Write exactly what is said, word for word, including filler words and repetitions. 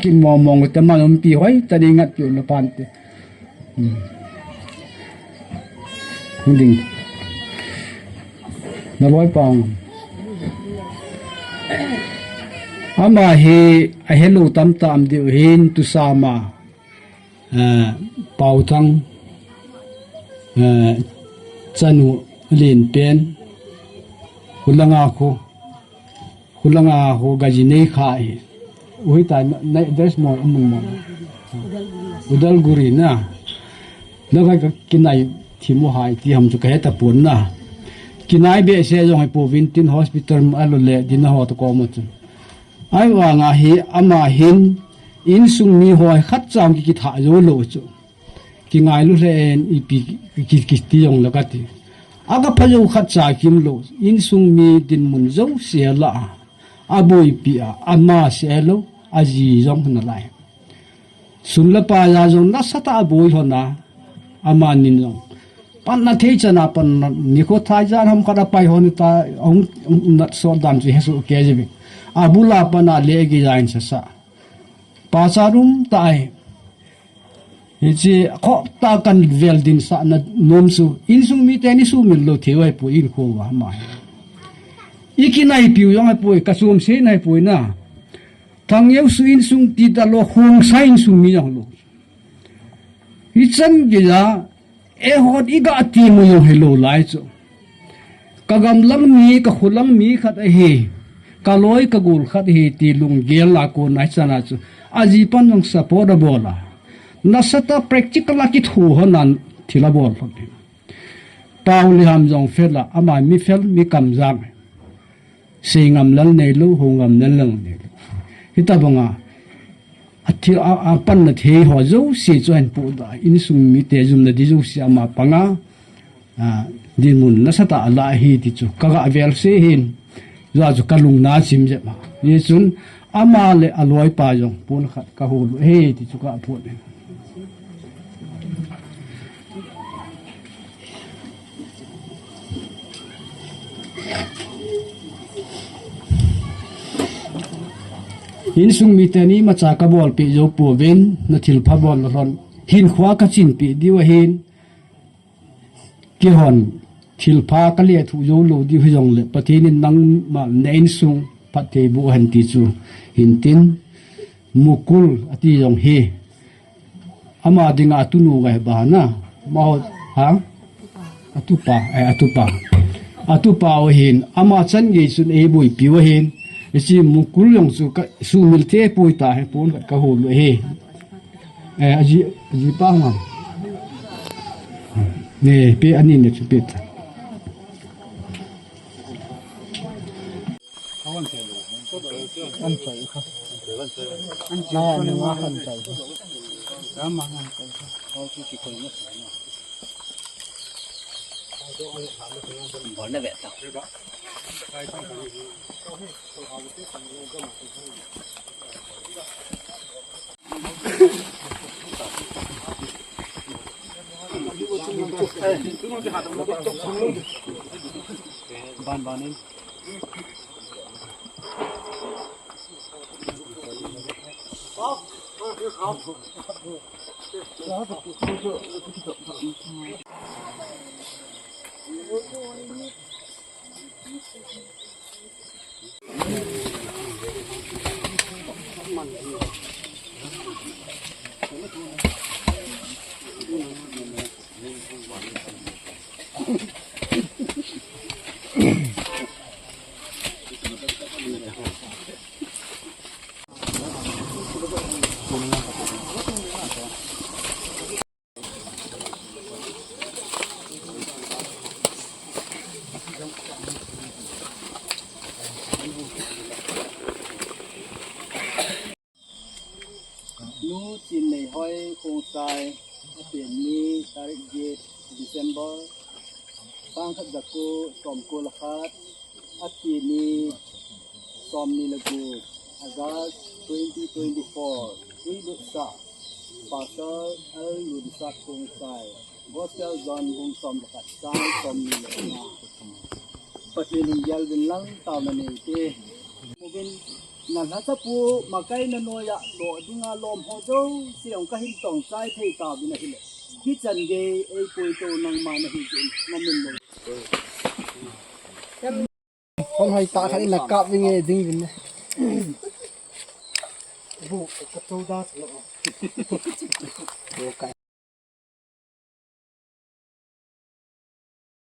Kin mong mong te man um pi hoi, ta ding ngat pi na pan te. Hmm. Hung ding. Na loi pang. Ama hi, a hello tam tam diu hin tu sama. Eh, Pau Thang, eh, chanu len pen, Hulanga khu, Hulanga khu gaji nei kha hi. Ui ta na, na, there's more, um, more. Udalguri na. Na ka, ka kinai thimu hai ti ham chu ka heta pon na. Kinai be se jong hai po Vintin Hospital ma lo le din ho to ko mo chu. Ai wa nga hi ama hin insung mi hoi khat chang ki kitha jo lo chu. Ki ngai lu le en ipi ki, ki, ki ti jong la ka ti. Aga pha jo khat cha kim lo. Insung mi din mun jo se la. A boi pi a, ama se lo, a ji jong na lai. Sun le pai a jong nasatah a boi lhon a, ama nin jong. Pan na thei chan a pan na, ni kho thai jan ham khat a pai hon ta, hung, hung nat so dan chu he su ke ji bi. A bula pan a le gi jain sa sa. Pa cha rum ta ai. Hichi kho ta kan vel din sa na nom su. Insung mi te ni sumil lo thei wai pu in kho wa ma. I kinai piu jong ai pu, ka sum se nai pu na. Thang yeu su insung ti ta lo, hung sa insung mi jong lo. Hichan gei a, e hon i ga ti mo jong he lo lai chu. Ka gam lang mi, ka khu lang mi khat ahi. Ka loi ka gol khat ahi ti lunggel la ko nai chana chu. A ji pan jong support a bol a. Nasatah practical a kithu hon an thil a bol hon. Pau Lhiham jong fel a, ama mi fel mi kam jang. Sei ngam lal nei lo, ho ngam lal lal nei lo. Hita banga, a thil a, a pan na thei ho jo si chu an pu da, insung mi te jum na di jo si ama panga, a, dinmun nasatah a la hi ti chu, ka ga vel se hin, jo chu ka lung na chim je ma. Ye chun, ama le a loi pa jong, pun khat ka hu lu, he ti chu ka pu ne. Insung mi te ni macha ka bol pi jo pu vin na thil pha bol lo lon. Hin khua ka chin pi diu ahin. Ki hon thil pha ka le thu jo lo diu hi jong le. Pathen in nang ma ne insung phat thei bu han ti chu. Hin tin Mukul ati jong hi. Ama dinga atunu ga he ba na. Ma ho, ha? Atupa, eh, atupa. Atupa o hin. Ama chan gei sun e bui pi o hin. Isi Mukul jong su ka, su mil te pui ta he pun ka, ka ho lo he. Eh, aji, aji pa ma. Ne, pe ani ne chu pe ta. Ban ban in. Nu Chinneihoi Khongsai, apen ni tarik get December, sangkhat jako somko le khat, athi ni somni le gup, August twenty twenty-four, uilutsah, Pastor L Lunsat Khongsai, Gospel John bung som le khat, chang somni le nga. Pathen in gelvin lang taona neite. Uvin Na lhacha pu makai na noija lo dinga lom ho jouse jong kahin tong chai thei tauvin ahile. Hichan gei eipui to nangma nahi jeh in namin lou. Hon hoi tah khat in na kap ding e, ding vin ne. Bu, ka to da lo. Lo kai.